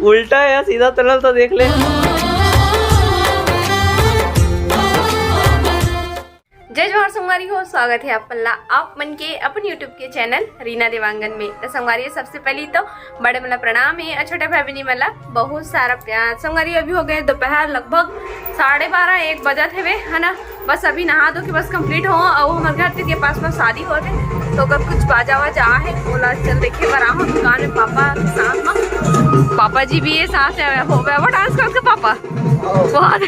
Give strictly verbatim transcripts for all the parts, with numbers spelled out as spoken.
उल्टा है, सीधा तलल तो देख ले। जय जोहार संगवारी हो, स्वागत है आप मन ला, आप मन के अपन YouTube के चैनल रीना देवांगन में। तो संगवारी हो, सबसे पहली तो बड़े मन ला प्रणाम है और छोटे भाई बहनी मन ला बहुत सारा प्यार। संगवारी हो, अभी हो गए दोपहर, लगभग साढ़े बारह एक बजत हवे, है ना। बस अभी नहा धो के बस कंप्लीट हो, और हमारे घर के पास में शादी हो रहे, तो अगर कुछ बाजा वाजा आहे, ओला चल देखे बर आहूं दुकान में पापा के साथ में। पापा जी भी ये साथ है, हो गया वो डांस करके पापा। बहुत।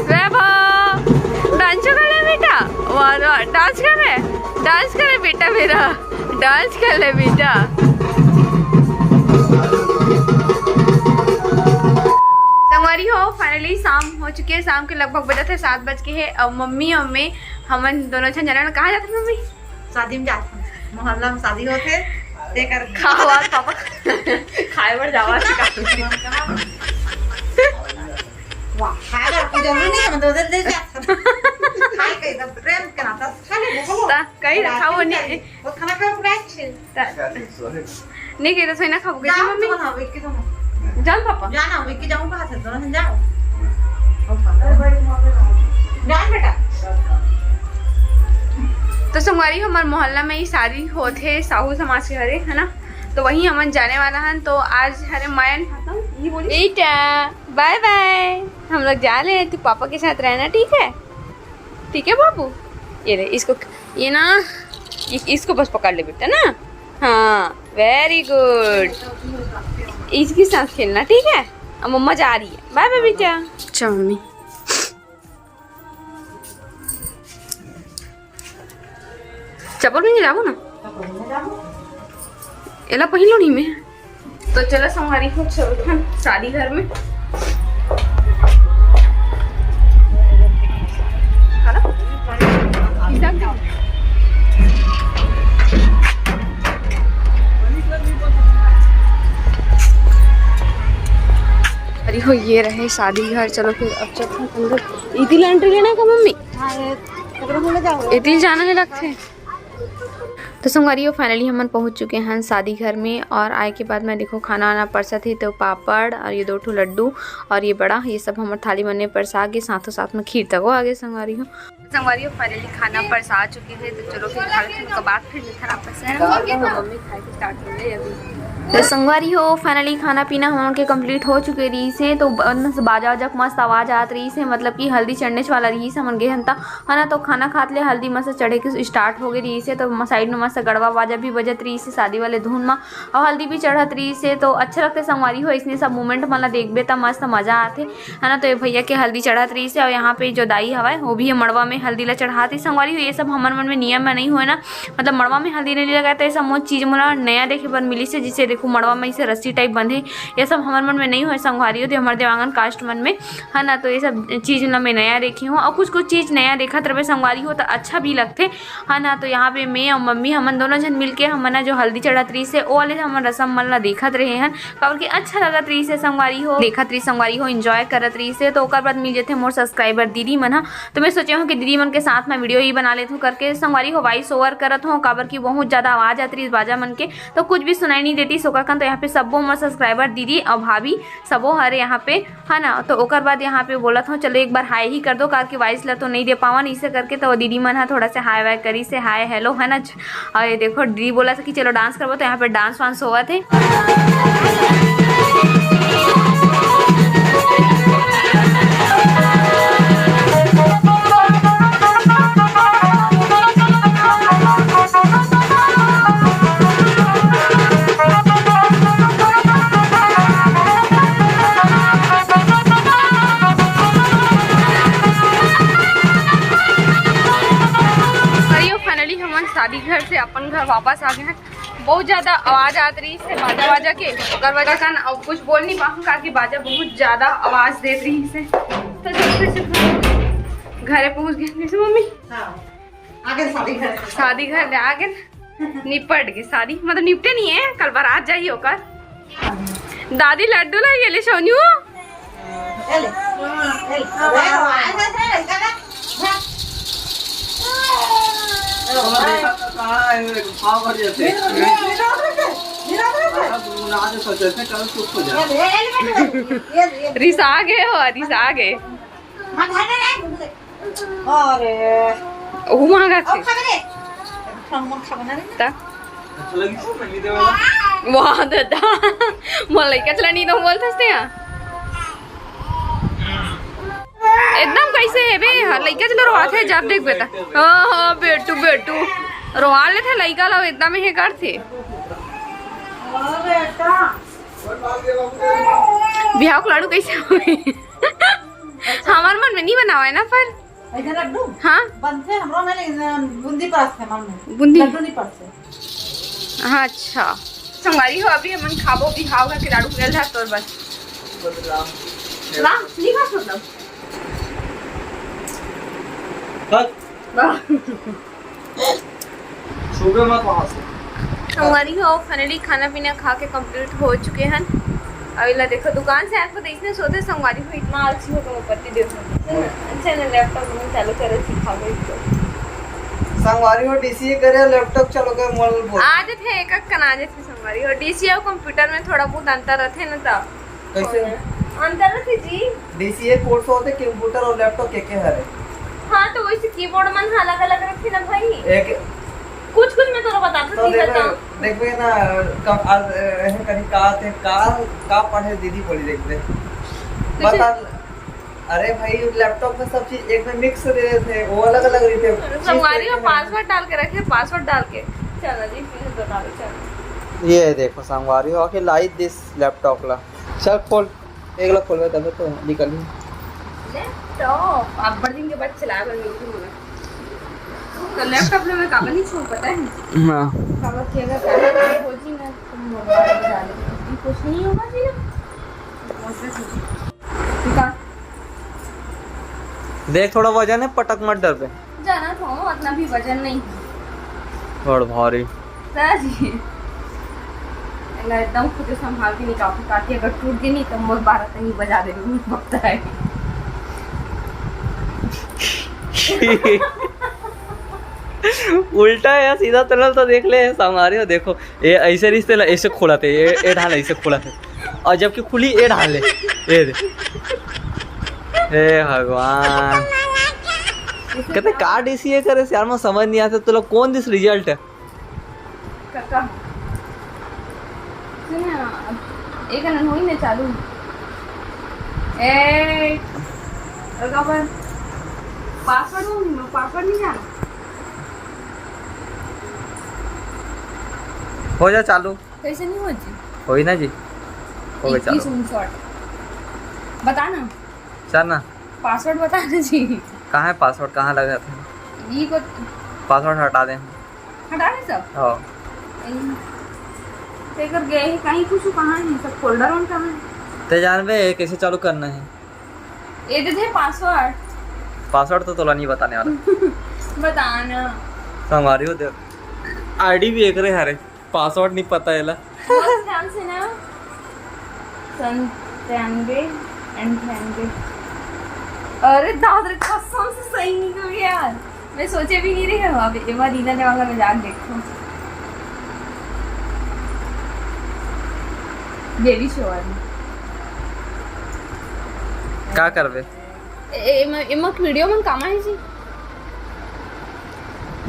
वैभव, डांस कर ले बेटा। वाह, वाह, डांस कर रहे, डांस कर रहे बेटा मेरा, डांस कर ले बेटा। संगवारी हो, फाइनली शाम हो चुके है, शाम के लगभग बजत है सात बज के है। अब मम्मी और मैं, हमन दोनों झन जाना कहाँ जात हन मम्मी? शादी में जात हन, मोहल्ला में शादी होथे, तेकर खावा पापा खाए बर जावा। वाह, खाए बर कोई जरूरी नहीं है, हम तो उधर ले जात हन। खाए के एकदम प्रेम के नाता, खा ले, खा ले। ता कहीं रखा वो नहीं। वो खाना खाओ, पूरा अच्छे। ता नहीं कही तो सोई ना खाबो, कही जाओ, मम्मी। तुम बनाओ, एक के तुम। जान पापा। जाना, एक के जाऊँ, कहाँ से दोनों जन जाओ। जान बेटा। तो संगवारी, हमारे मोहल्ला में ही शादी होत है साहू समाज के हरे, है ना, तो वहीं हमन जाने वाला हन। तो आज हरे मायन खत्म, ये बोली बेटा, बाय बाय, हम लोग जा रहे हैं, तू पापा के साथ रहना, ठीक है? ठीक है बाबू, ये ले इसको, ये ना, इ-, इसको बस पकड़ ले बेटा ना। हाँ, वेरी गुड। इसके साथ खेलना, ठीक है? अब मम्मा जा रही है, बाय बाय बेटा। अच्छा मम्मी, चप्पल में नहीं जाबो ना, एला पहिन लो नहीं मैं। तो चलो संगवारी हो, चलथन शादी घर में। अरे हो, ये रहे शादी घर। चलो फिर अब चलथन अंदर। इति ला एंट्री लेना है का मम्मी? हाँ, ये पकड़ो, बोले जाओ। इति जाना है लगथे। तो संगवारी हो, फाइनली हमन पहुंच चुके हैं शादी घर में। और आए के बाद मैं देखो खाना वाना परसत हे, तो पापड़ और ये दो ठो लड्डू और ये बड़ा, ये सब हमर थाली मन में परसा गे, साथों साथ में खीर तको आगे संगवारी हो। संगवारी हो, फाइनली खाना परसा चुके हे, तो चलो फिर खा लेते हैं, ओकर बाद फिर मिलते हैं आपस में। मम्मी खाए के स्टार्ट कर दे अभी। तो संगवारी हो, फाइनली खाना पीना हमन के कंप्लीट हो चुके रहिस हे, तो ब-, बाजा वाजा के मस्त आवाज आत रहिस हे, मतलब कि हल्दी चढ़ने वाला रहिस, हमन गे हन त है ना, तो खाना खात ले हल्दी मस्त चढ़े के स्टार्ट हो गए रहिस हे, तो साइड में मस्त गड़वा बाजा भी बजत रहिस हे शादी वाले धुन में, और हल्दी भी चढ़त रहिस हे। तो अच्छा लगथे संगवारी हो, इसने सब मोमेंट मन ला देखबे त मस्त मजा आथे, है ना। तो ये भैया के हल्दी चढ़त रहिस हे, और यहाँ पे जो दाई हवय, वो भी ये मड़वा में हल्दी ला चढ़ात हे संगवारी हो। ये सब हमर मन में नियम में नहीं होय ना, मतलब मड़वा में हल्दी नहीं लगाए, तो ये सब मोर चीज मोला नया देखे बर मिलिस हे, जिसे देखो मड़वा में इसे रस्सी टाइप बंधे, ये सब हमर मन में नहीं होय संगवारी हो, तो हमर देवांगन कास्ट मन में है ना, तो ये सब चीज ला मैं नया देखी हूँ। और कुछ कुछ चीज नया देखत रहे संगवारी हो, तो अच्छा भी लगथे, है ना। तो यहाँ पे मैं और मम्मी, हमन दोनों झन मिलके हमन ना जो हल्दी चढ़त रहिस हे, ओ वाले हमन रसम मन ला देखत रहे हन, काबर कि अच्छा लगत रहिस हे संगवारी हो, देखत रहिस संगवारी हो, एंजॉय करत रहिस हे। तो ओकर बाद मिल जथे मोर सब्सक्राइबर दीदी मन ह, तो मैं सोचे हूँ कि दीदी मन के साथ मैं वीडियो ही बना लेत हूँ करके संगवारी हो, वॉइस ओवर करत हूँ, काबर कि बहुत ज्यादा आवाज आत रहिस बाजा मन के, तो कुछ भी सुनाई नहीं देतिस ओकर कन। तो यहाँ पे सबो मोर सब्सक्राइबर दीदी और भाभी सबो हरे यहाँ पे, है ना। तो ओकर बाद यहाँ पे बोलत हूँ, चलो एक बार हाय ही कर दो, काबर कि वॉइस ला तो नहीं दे पावन, इसे करके तो दीदी मन हा थोड़ा से हाय वाय करिस हे, हाय हेलो, है ना। और ये देखो दीदी बोला था कि चलो डांस करबो, तो यहाँ पे डांस वांस होवत हे। अरे फाइनली हमन शादी घर से अपन घर वापस आ गए हैं। बहुत ज्यादा आवाज आत रहिस हे बाजा वाजा के, ओकर वजह से अब कुछ बोल नहीं पाऊँ, काबर कि बाजा बहुत ज्यादा आवाज देत रहिस हे। तो जल्दी से घरे पहुंच गए। जैसे मम्मी, हाँ, आगे शादी घर। शादी घर ले आगे, निपट गए शादी, मतलब निपटे नहीं है, कल बारात जाही ओकर। दादी लड्डू ला ये ले सोनू। ए ले, ए ले। रिसा गे हो, रिसा गे। अरे। ओहू महंगा थे। ता। वाह दादा, मोर लइका चला नहीं तो बोलथस ते हा। एकदम कैसे हे बे? हाँ, लइका चला रोवाथे, जब देख बेटा। हाँ, हाँ, बेटू, बेटू। रोवा लेथे लइका ला, एकदम हे करथे। बिहाव के लाडू कैसे होही? हमर मन में नहीं बनावा हे ना, पर ऐसे लड्डू? हाँ। बनथे हमरो में, लेकिन बूंदी परसथे हमर में। बूंदी? लड्डू नहीं परसथे। हाँ, अच्छा। संगवारी हो, अभी हमन खाबो बिहाव के लाडू, गेल है तोर बस। ला, नहीं खा सकता। बस। वाह। छूबे मत वहाँ से। संगवारी हो, finally खाना पीना खा के complete हो चुके हन। अब इला देखो, दुकान से आके तो इसने सोते संगवारी हो, इतना आलसी हो गए, पति देखो। अच्छा ना, laptop में चालू करे, सिखा गई तो। संगवारी हो, डीसीए करे, laptop चालू करे, मोल बोल। आ जाते हैं, एक एक कन आ जाते हैं संगवारी हो। डीसीए और computer में थोड़ा बहुत अंतर रहते हैं ना, तब। कैसे? अंतर रथे जी। डीसीए कोर्स होथे, कंप्यूटर और लैपटॉप के के हरे। हाँ, तो वैसे कीबोर्ड मन ह अलग-अलग रथे ना भाई। एक कुछ-कुछ मैं तोला बता तो सकती देख, बताऊँ। देखबे ना, कम, आज, एहे कहीं का थे, का, का पढ़े दीदी बोली देखबे। तो बता, फिर अरे भाई, लैपटॉप में सब चीज एक में मिक्स दे रहे थे, वो अलग-अलग रही थे। संगवारी हो, password डाल के रखे, password डाल के। चलो जी, फिर बता दो, चलो। ये देखो संगवारी हो, आके लाई दिस लैपटॉप ला। चल खोल, एक ला खोलबे तबे तो निकलही। लैपटॉप अब्बड़ दिन के बाद चलाए बर मिलही मोला। तो लैपटॉप ला मैं काबर नहीं छू, पता है? हाँ। काबर कि अगर काहे कुछ हो जी ना, तो मोबाइल में डाले। ये कुछ नहीं होगा जी ना। ठीक है। देख, थोड़ा वजन है, पटक मत डरबे। जाना तो उतना भी वजन नहीं है। बड़ भारी। सर जी, एला एकदम खुद संभाल के निकालू, ताकि अगर टूट गई नहीं तो मोर बारह तनी बजा दे, मुझे पता है। उल्टा है यार, सीधा तलल तो देख ले, संगवारी हो, देखो, ये ऐसे रिश्ते ला, ऐसे खोला थे, ये, ये ढाल ऐसे खोला थे, और जबकि खुली ये ढाल है, ये दे। हे भगवान, कहते का डीसीए करे से यार, मैं समझ नहीं आता, तोला कौन दिस रिजल्ट है? काका, सुन ना, अब एक अनन होई ना चालू। ए, रुका पर, पासवर्ड हो, पासवर्ड नहीं जाना। हो जा चालू। कैसे नहीं हो जी? होई ना जी, हो गया इक्कीस चालू। उनसठ। बता ना। चल ना। पासवर्ड बता ना जी। कहाँ है पासवर्ड, कहाँ लगा था? ये को पासवर्ड हटा दे। हटा दे सब? हाँ। यही। तेकर गए ही कहीं कुछ कहाँ है, सब फोल्डर में कहाँ है? ते जानबे कैसे चालू करना है? ये दे दे पासवर्ड। पासवर्ड तो तोला नहीं बताने वाला। बता ना। संगवारी हो, देख, आईडी भी एकरे हरे, पासवर्ड नहीं पता एला। बहुत ध्यान से ना। संतानवे, अंठानवे। अरे दादा रे, कसम से सही निकल गया यार। मैं सोचे भी नहीं रही हूँ, अब एक बार रीना देवांगन में जाके देखो। बेबी शॉवर में। का करबे? ए, ए, एमा, एमा वीडियो मन कामा है जी?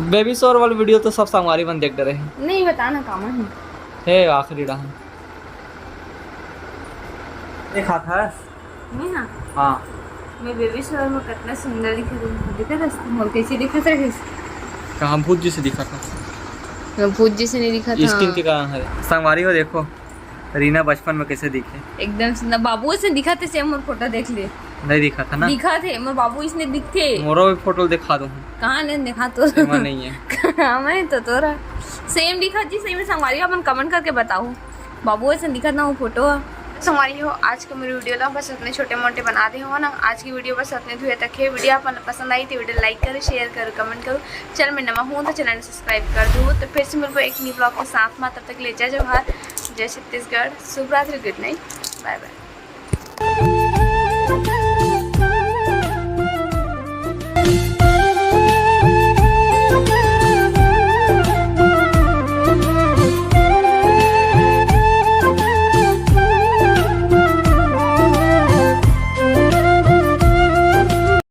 बेबी शॉवर वाली वीडियो तो सब संगवारी मन देख डरे हैं। नहीं, बता ना कामा है। हे, आखिरी रहा। देखा था? मैं हाँ। हाँ। मैं बेबी शॉवर में कितना सुंदर दिखत हूँ। दिखत हस? मोर कैसे दिखत रहिस? कहाँ भूत जैसे दिखत था? मैं भूत जैसे नहीं दिखत था। स्किन के कारण है। संगवारी हो देखो, रीना बचपन में कैसे दिखे? एकदम सुंदर। बाबू से दिखत हे, same मोर फोटो देख ले। नहीं दिखत हे ना? दिखत हे, मोर बाबू इसने दिखथे। मोरो भी फोटो दिखा दूँ। कहाँ नहीं दिखा तो? एमा नहीं है। कहाँ मैं तो तोरा same दिखत जी, सही में संगवारी हो, अपन comment करके बताओ। बाबू ऐसे दिखत ना वो फोटो ह। संगवारी हो, आज के मेरी वीडियो ला बस इतने छोटे मोटे बना दे हो ना। आज की वीडियो बस इतने धुए तक है। वीडियो आप मन ला पसंद आई तो वीडियो like करो, share करो, comment करो। चैनल में नवा हो तो चैनल सब्सक्राइब कर दो। तो फिर से मिलबो एक न्यू ब्लॉग के साथ में, तब तक के लिए जय जोहार, जय छत्तीसगढ़, शुभ रात्रि, गुड नाइट, बाय बाय।